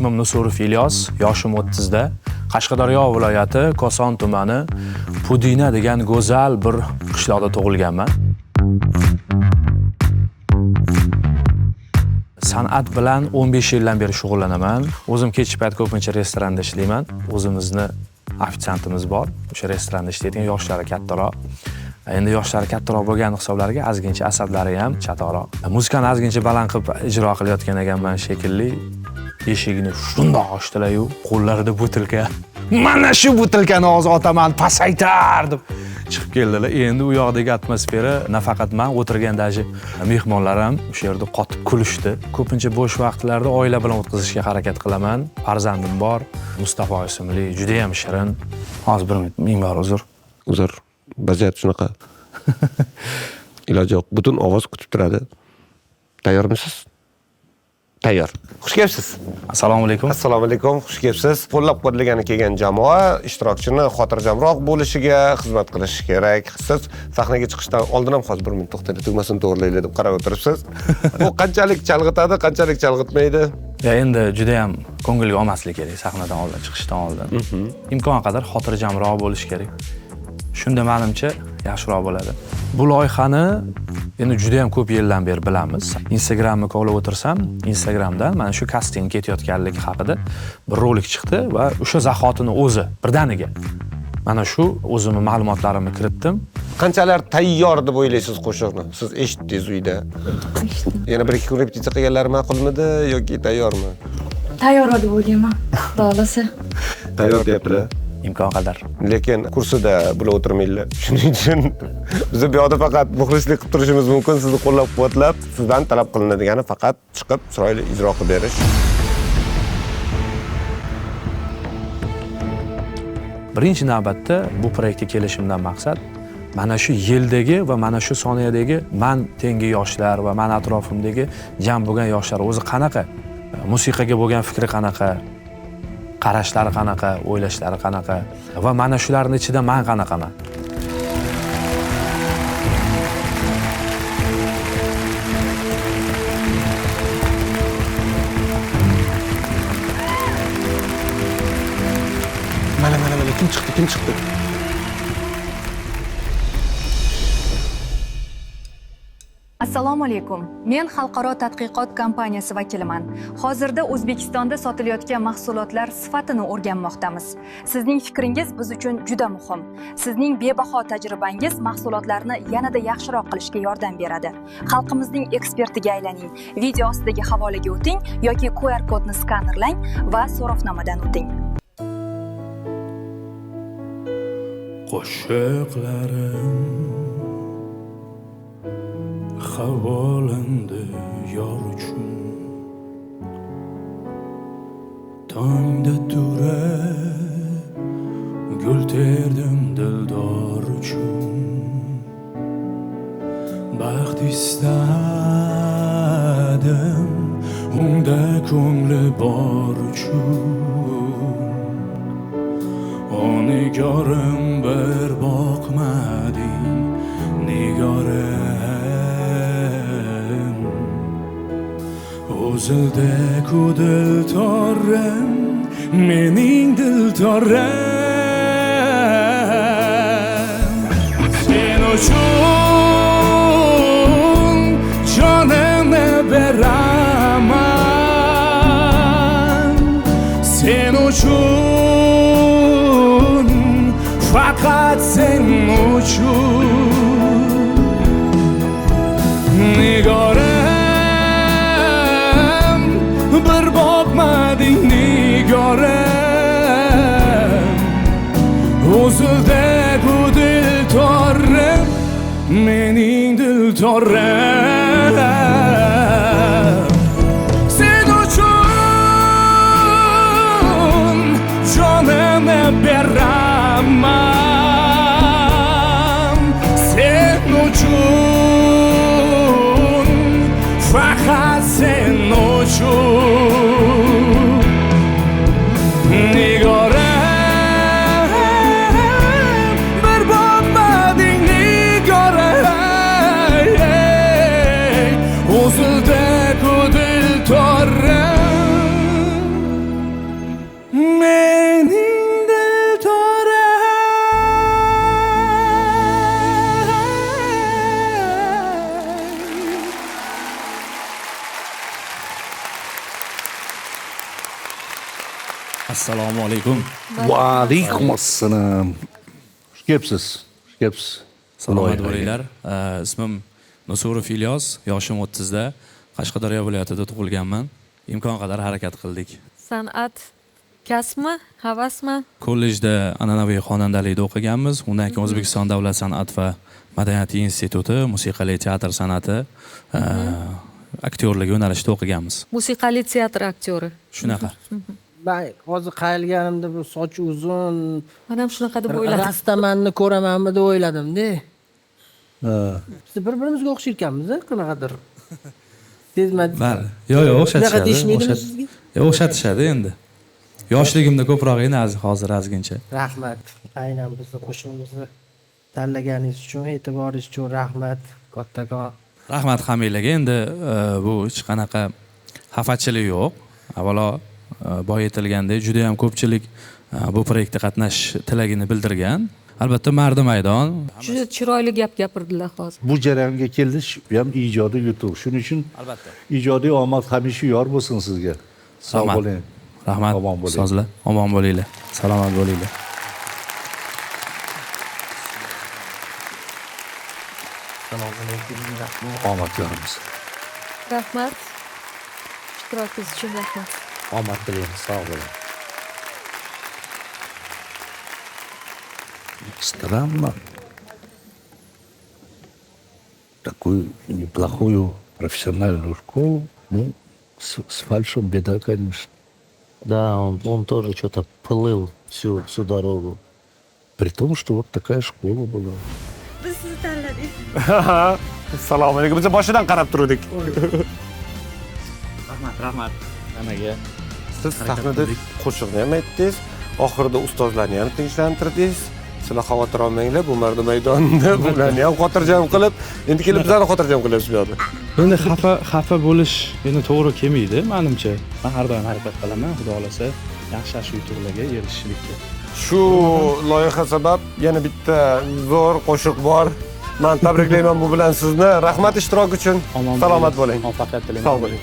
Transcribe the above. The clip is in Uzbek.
Ismim Nusurov Ilyos, yoshim 30 da. Qashqadaryo viloyati Koson tumani Pudina degan go'zal bir qishloqda tug'ilganman. San'at bilan 15 yildan beri shug'ullanaman. O'zim kechki payt ko'pincha restoranda ishlayman. O'zimizni ofitsiantimiz bor. O'sha restoranda ishlaydigan, yoshlari kattaroq. Endi yoshlari kattaroq bo'lgan hisoblariga ozgincha asablari ham chatoqroq. Muzikani ozgincha baland qilib ijro qilayotgan ekanman shekilli. Eshigini shundoq ochdilar-yu, qo'llarida butilka. Mana shu butilkani hozir otaman, pasaytar deb chiqib keldilar. Endi u yoqdagi atmosfera nafaqat men o'tirgan daji mehmonlar ham o'sha yerda qotib kulishdi. Ko'pincha bo'sh vaqtlarda oila bilan o'tkazishga harakat qilaman. Farzandim bor, Mustafa ismli, juda ham shirin. Hozir bir minut, ming bor uzr. Uzr, vaziyat shunaqa. Iloji yo'q. Butun ovoz kutib turadi. Tayyormisiz? Tayyor. Xush kelibsiz. Assalomu alaykum. Assalomu alaykum, xush kelibsiz. Qo'llab-quvvatlagani kelgan jamoa ishtirokchini xotirjamroq bo'lishiga xizmat qilishi kerak. Siz sahnaga chiqishdan oldin ham hozir bir minut to'xtanglar, tugmasini to'g'rilaylik deb qarab o'tiribsiz. Bu qanchalik chalg'itadi, qanchalik chalg'itmaydi? Ya endi juda ham ko'ngilga olmaslik kerak sahnadan oldin, chiqishdan oldin. Imkon qadar xotirjamroq bo'lish kerak. Shunda menimcha yaxshiroq bo'ladi. Bu loyihani endi juda ham ko'p yildan beri bilamiz. Instagramni kovlab o'tirsam, Instagramdan mana shu kasting ketayotganligi haqida bir rolik chiqdi va o'sha zahotini o'zi birdaniga mana shu o'zimni ma'lumotlarimni kiritdim. Qanchalar tayyor deb o'ylaysiz qo'shiqni? Siz eshitdingiz uyda. Yana bir ikki kun repetitsiya qilganlar ma'qulmidi yoki tayyormi? Tayyor deb o'ylayman. Xudo xolasa. Tayyor deyaptilar. Imkon qadar. Lekin kursida bular o'tirmaydilar. Shuning uchun biz bu yoqda faqat muxlislik qilib turishimiz mumkin, sizni qo'llab-quvvatlab, sizdan talab qilinadigani faqat chiqib chiroyli ijro qilib berish. Birinchi navbatda bu proyektga kelishimdan maqsad mana shu yildagi va mana shu soniyadagi man tengi yoshlar va man atrofimdagi jam bo'lgan yoshlar o'zi qanaqa, musiqaga bo'lgan fikri qanaqa, qarashlari qanaqa, o'ylashlari qanaqa va mana shularning ichida man qanaqaman. Mana, mana, mana kim chiqdi, kim chiqdi? Assalomu alaykum. Men Xalqaro tadqiqot kompaniyasi vakiliman. Hozirda O'zbekistonda sotilayotgan mahsulotlar sifatini o'rganmoqdamiz. Sizning fikringiz biz uchun juda muhim. Sizning bebaho tajribangiz mahsulotlarni yanada yaxshiroq qilishga yordam beradi. Xalqimizning ekspertiga aylaning. Video ostidagi havolaga o'ting yoki QR kodni skanerlang va so'rovnomadan o'ting. Qo'shiqlarim havolandi yor uchun, tongda turib gul terdim dildor uchun, baxt istadim unda ko'ngli bor uchun, onigorim bir boqmading nigorim, uzildi-ku dil torim, mening dil torim. Sen uchun jonimni beraman, sen uchun, faqat sen uchun nigorim, bir boqmading nigorim, uzildi-ku dil torim, mening dil torim. Sen uchun jonimni beraman, sen uchun, faqat sen uchun nigorim, bir boqmading nigorim, uzildi-ku dil torim. Assalomu alaykum. Va alaykum assalom. Xush kelibsiz. Xush kelibsiz. Salomat bo'linglar. Ismim Nusurov Ilyos, yoshim 30 da, Qashqadaryo viloyatida tug'ilganman. Imkon qadar harakat qildik. San'at kasbmi, havasmi? Kollejda an'anaviy xonandalikda o'qiganmiz. Undan keyin O'zbekiston davlat san'at va madaniyat instituti musiqali teatr san'ati aktyorlik yo'nalishida o'qiganmiz. Musiqali teatr aktyori. Shunaqa. Man hozir qayilganimda bu sochi uzun Man ham shunaqa deb o'yladim. Rastamanni ko'ramanmi deb o'yladim-da. Biz bir-birimizga o'xshar ekanmiz, qanaqadir. Sezmadik. Bali. Yo'q, yo'q, Shunaqa o'xshatishadi. deyishmaydimi sizga? Yo'q, o'xshatishadi endi. Yoshligimda ko'proq edi, hozir ozgincha. Rahmat. Aynan bizni qo'shig'imizni tanlaganingiz uchun, e'tiboringiz uchun rahmat. Kattakon. Rahmat hammanglarga. Endi bu hech qanaqa xafachilik yo'q. Avvalo boya aytilgandek, juda ham ko'pchilik bu proyektda qatnashish tilagini bildirgan. Albatta mardi maydon. Juda chiroyli gap gapirdilar hozir. Bu jarayonga kelish bu ham ijodiy yutuq. Shuning uchun albatta ijodiy omad hamisha yor bo'lsin sizga. Sog' bo'ling. Rahmat. Omon bo'ling. Ustozlar, omon bo'linglar. Salomat bo'linglar. Assalomu alaykum. Rahmat. Omad yorimiz. Rahmat. Ishtirokingiz uchun rahmat. Omad tilaymiz, sog' bo'ling. Странно. Такую неплохую профессиональную школу, ну, с фальшем беда, конечно. Да, он тоже что-то плыл всю дорогу. При том, что вот такая школа была. Biz sizni tanladik. Assalomu alaykum. Biz boshidan qarab turdik. Rahmat, rahmat. Nimaga? Siz sahnada qo'shiqni ham aytdingiz, oxirida ustozlarni ham tinchlantirdingiz. Sizlar xavotir olmanglar, bu mardi maydonda bularni ham xotirjam qilib, endi kelib bizlarni xotirjam qilyapsiz bu yerda. Endi xafa bo'lish endi to'g'ri kelmaydi, menimcha. Men har doim harakat qilaman, xudo xolasa, yaxshi yutuqlarga erishishlikka. Shu loyiha sabab yana bitta zo'r qo'shiq bor. Men tabriklayman bu bilan sizni. Rahmat ishtirok uchun. Omon Salomat bo'ling. Muvaffaqiyat tilayman. Sog' bo'ling.